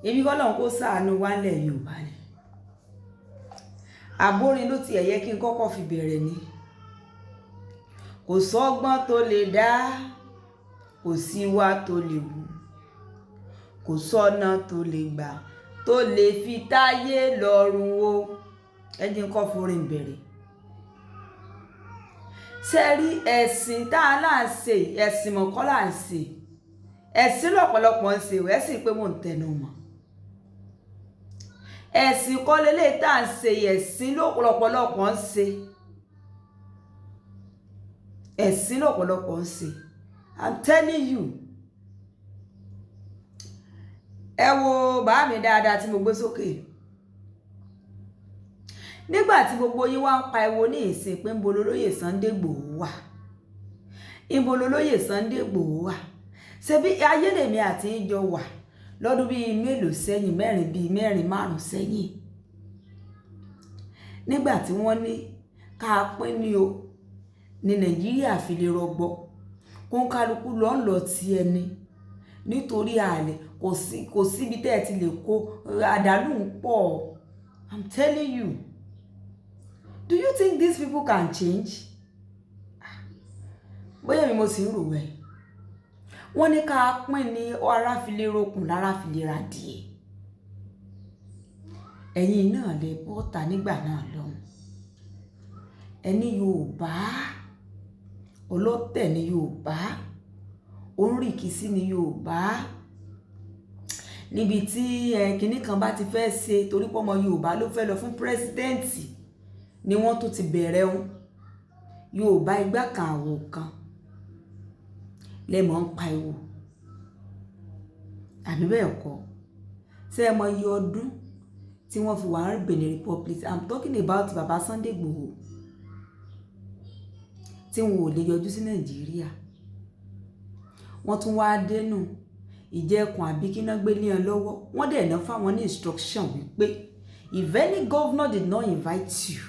Ibi kọ́lọ́hun kó ṣàánú wa ńlẹ̀ Yorùbá ni. Àbórin ló ti ẹ̀yẹ kí n kọ́kọ́ fi bẹ̀rẹ̀ ni. Kò sọ́gbọ́n tó lè dá, kò síwà tó lè wù, kò sọ́nà tó lè gbà tó lè fi táyé lọ́rùn o. Ẹ jẹ́ n kọ́ forin bẹ̀rẹ̀. Ṣé rí ẹ̀sìn tá a là ń ṣe, ẹ̀sìn mọ̀kọ́ là ń ṣe. Ẹ̀sìn lọ́pọ̀lọpọ̀ ń ṣe, ẹ̀ sì pé mò ń tẹnu mọ́. Ẹ̀sìn kọ́ leléyìí tá à ń ṣe, ẹ̀sìn lọ́pọ̀lọpọ̀ ń ṣe. Ẹ̀sìn lọ́pọ̀lọpọ̀ ń ṣe. I'm telling you. Ẹ wo bàá mi dáadáa tí mo gbé sókè. Nígbà tí gbogbo yín wá ń pariwo ní ìsìn pé ńbo lolóyè Sunday Igboho wà. Ńbo lolóyè Sunday Igboho wà. Ṣebí ayé lèmi àti yín jọ wà lọ́dún bíi mélòó sẹ́yìn, mẹ́rin bíi mẹ́rin márùn-ún sẹ́yìn. Nígbà tí wọ́n ní ká pín ní o, ní Nàìjíríà fi lè rọgbọ. Kó ń kálukú lọ ń lọ ti ẹni. Nítorí àlè kò sí ibi tí ẹ ti lè kó àdálù ń pọ̀. I'm telling you. Do you think these people can change? Bóyá èmi mo sì ń rò ẹ́. Wọ́n ní ká pín ní ara fi lè rokùn lára fi lè ra díẹ̀. Ẹ̀yin náà lè bọ́ta nígbà náà lọ́hùn. Ẹni Yorùbá, ọlọ́tẹ̀ ni Yorùbá, oníríkìsí ni Yorùbá. Níbi tí kíní kan bá ti fẹ́ ṣe torí pé ọmọ Yorùbá ló fẹ́ lọ fún president ni wọ́n tún ti bẹ̀rẹ̀ òun. Yorùbá igbá kan àwo kan lẹ mọ̀ ń pariwo. Àbí bẹ́ẹ̀ kọ́? Ṣé ẹ mọ iye ọdún tí wọ́n fi wà ní Benin Republic? I'm talking about Baba Sunday Igboho. Tí wọn ò lè yọjú sí Nàìjíríà. Wọ́n tún wá dénú ìjẹkùn àbí kí ná gbé lé wọn lọ́wọ́. Wọ́n dẹ̀ ná fáwọn ní instruction wípé if any governor did not invite you,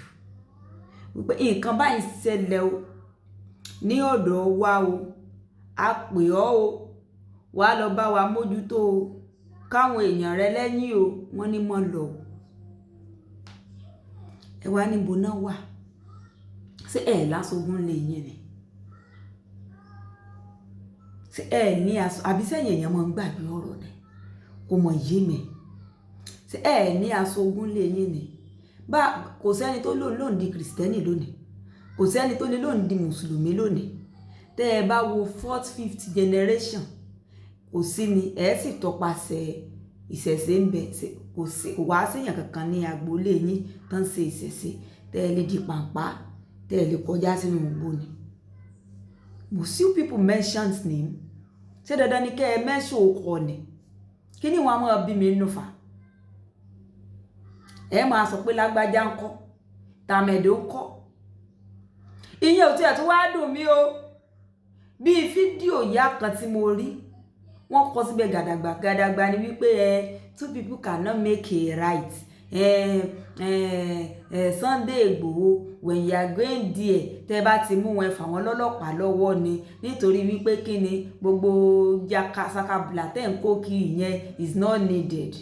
wípé nǹkan báyìí ṣẹlẹ̀ o ní ọ̀dọ̀ wa o, a pè ọ́ o, wá lọ bá wa mójútó o, káwọn èèyàn rẹ lẹ́yìn o, wọ́n ní mọ́ lọ o. Ẹ wá níbo náà wà. Ṣé ẹ lásogún lè yín ni? Ṣé ẹ ní aṣọ, àbí sẹ́yìn èèyàn máa ń gbàgbé ọ̀rọ̀ ni? Kò mọ̀ yé mi. Ṣé ẹ ní aṣọ ogún lè yín ni? Bá kò sẹ́ni tó lóun lóun di Kristẹni lónìí. Kò sẹ́ni tó lè lóun di Mùsùlùmí lónìí. Tẹ́ ẹ bá wo fourth, fifth generation, kò sí ni, ẹ sì tọpasẹ̀ ìṣẹ̀ṣe ń bẹ. Kò sí, kò wá sí èèyàn kankan ní agboolé yín tó ń ṣe ìṣẹ̀ṣe. Tẹ́ ẹ lè di pàǹpá, tẹ́ ẹ lè kọjá sínú igbó ni. Must you people mention name? Ṣé dandan ni kí ẹ mention orúkọ ni? Kí ni wọ́n á máa bí mi nínú fà? Ẹ máa sọ pé lágbájá ń kọ́, tàmẹ̀dò ń kọ́. Ìyẹn ò tiẹ̀ tún wá dùn mí o. Bí fídíò ìyá kan tí mo rí, wọ́n kọ síbẹ̀ gàdàgbà gàdàgbà ni wípé ẹ two people cannot make a right. Sunday Igboho, when you are going there, tẹ́ bá ti mú wọn, ẹ fà wọ́n lọ́lọ́pàá lọ́wọ́ ni. Nítorí wípé kí ni gbogbo jaka sakabula tẹ́ ń kó kiri yẹn is not needed.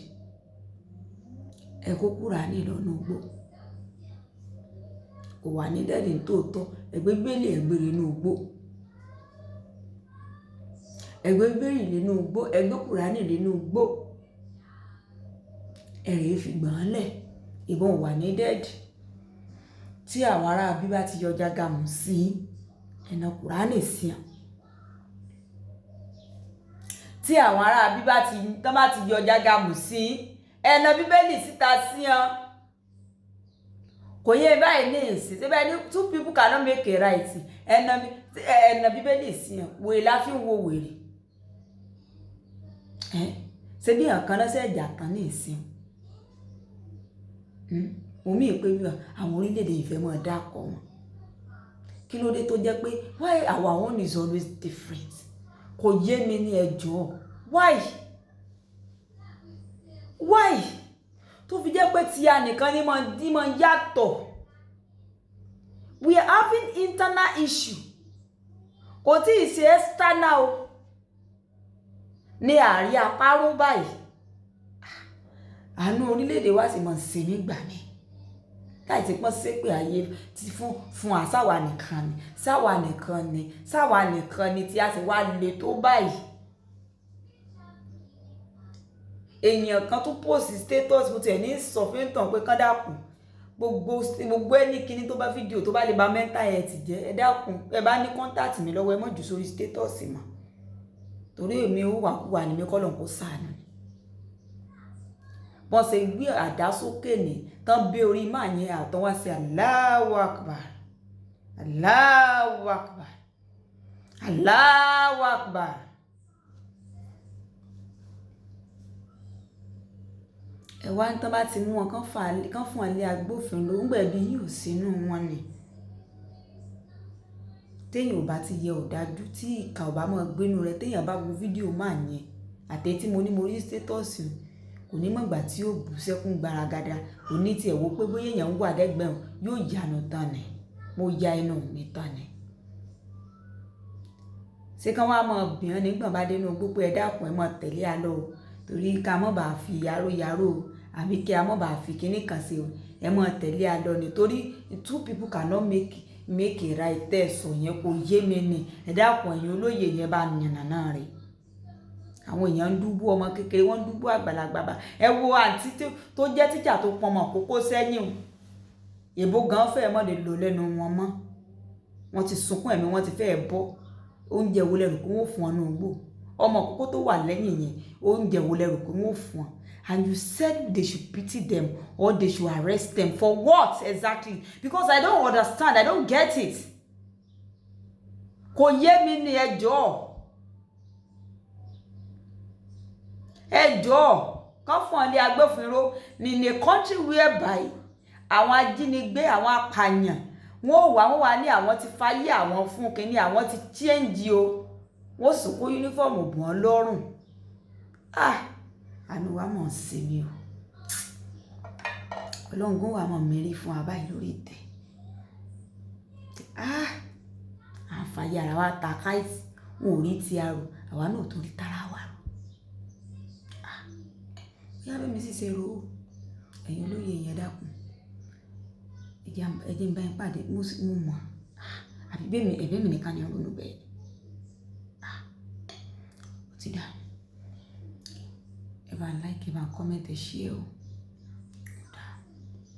Ẹ kó Kùránì lọ́nà igbó. Kò wà ní dẹ́ẹ̀dì tó tọ́. Ẹ gbé Bíbélì ẹ gbé nínú igbó. Ẹ gbé Bíbélì nínú igbó, ẹ gbé Kùránì nínú igbó. Ẹ rè fi gbọ̀n lẹ̀. Ìbọn wà ní dẹ́ẹ̀dì. Tí àwọn ará bí bá ti yọ jágàmù sí, ẹ̀nà Kùránì sí wọn. Tí àwọn ará bí bá ti, tán bá ti yọ jágàmù sí, ẹ̀nà Bíbélì síta sí wọn. Kò yé báyìí ní ìsìn. Ṣé bẹ́ẹ̀ ni two people cannot make a right. Ẹ̀nà, ẹ̀nà Bíbélì sí wọn. Wèrè la fi ń wo wèrè. Ẹ́, ṣé bí nǹkan náà ṣe jà tán ní ìsìn? Mo mí pé bí àwọn orílẹ̀-èdè yìí fẹ́ máa dákọ̀ wọn. Kí ló dé tó jẹ́ pé why our own is always different? Kò yé mi ní ẹjọ́. Why? Why? Tó fi jẹ́ pé tí a nìkan ní máa yàtọ̀. We are having internal issue. Kò tí ì ṣe external o. Ní àárín àparò báyìí. Àánú orílẹ̀-èdè wa sì mọ̀ ń ṣe mí gbà mí. Láì tí pọ́n ṣépè ayé ti fún fún wa, sáwa nìkan ni, sáwa nìkan ni, sáwa nìkan ni tí a sì wá le tó báyìí. Èèyàn kan tó post status, mo tiẹ̀ ní sọ fún ìtàn pé kán dákun, gbogbo gbogbo ẹni kíní tó bá fídíò tó bá lè ba mental health jẹ́, ẹ dákun, ẹ bá ní contact mi lọ́wọ́, ẹ má jù sórí status mọ́. Torí èmi ó wà kúwà ní mi kọ́ lóun kó ṣàánú ni. Bọ́n ṣe gbé àdá sókè ní tán bẹ́ orí máa yẹn àtàn wá sí Allahu Akbar, Allahu Akbar, Allahu Akbar. Ẹ wá ní tán bá ti mú wọn kán fà kán fún wọn lé agbófinró, ń gbẹ̀bí yìí ò sínú wọn ni. Téèyàn ò bá ti yẹ ọ̀dájú, tí ìkà ò bá mọ́ gbénú rẹ̀, téèyàn bá wo fídíò máa yẹn àti tí mo ní mo rí status, kò ní mọ̀ ìgbà tí yóò bú sẹ́kún gbaragada. Kò ní tiẹ̀ wò pé bóyá èèyàn ń wà lẹ́gbẹ̀ẹ́ òun, yóò yanu tán ni. Mo ya inú mi tán ni. Ṣé kán wá mọ̀ bíọ́n nígbà bá dé inú igbó pé ẹ dákun ẹ mọ̀ tẹ̀lé a lọ o, torí ká mọ̀ bá fi yàró yàró o, àbí kí a mọ̀ bá fi kíní kan ṣe o, ẹ mọ̀ tẹ̀lé a lọ ni. Torí two people cannot make a right. Tẹ́ sọ yẹn kò yé mi ni. Ẹ dákun ẹ̀yin olóye yẹn bá yànnàná rẹ̀. Àwọn èèyàn ń dúbú ọmọ kékeré, wọ́n ń dúbú àgbàlagbà bá. Ẹ wo àǹtí tó jẹ́ tíjà tó pọn ọmọ kókó sẹ́yìn o. Èbó gan fẹ́ mọ́ lè lò lẹ́nu wọn mọ́. Wọ́n ti sunkún ẹ̀mí, wọ́n ti fẹ́ bọ́. Oúnjẹ wo lẹ rò pé wọ́n ó fún wọn nínú igbó? Ọmọ kókó tó wà lẹ́yìn yẹn, oúnjẹ wo lẹ rò pé wọ́n ó fún wọn? And you said they should pity them or they should arrest them. For what exactly? Because I don't understand. I don't get it. Kò yé mi ni, ẹ jọ̀ọ́. Ẹ jọ̀ọ́, kán fún ọ lé agbófinró ní in a country whereby àwọn ajínigbé, àwọn apàyàn, wọ́n ò wá, wọ́n wá ní àwọn ti fáyé àwọn fún kínní, àwọn ti change o. Wọ́n sì kó uniform bọ̀ wọ́n lọ́rùn. Ah! Àánú wa mọ̀ ń ṣe mí o. Ọlọ́run gan wà mọ̀ mí rí fún wa báyìí lórí ìtẹ́. Ah! À ń fàyè ara wa ta káìtì, wọn ò rí ti arò, àwa náà ò tún rí tara wa rò. Ah! Bóyá bí mi sì ṣe rò ó, ẹ̀yin olóye yẹn dákun. Ẹ jẹ́ n bá yín pàdé, mo mọ̀. Ah! Àbí bí èmi, ẹ̀bí mi nìkan ni ń ronú bẹ́ẹ̀. Ah! Ó ti dá. Ẹ bá like, ẹ bá comment, ẹ share o.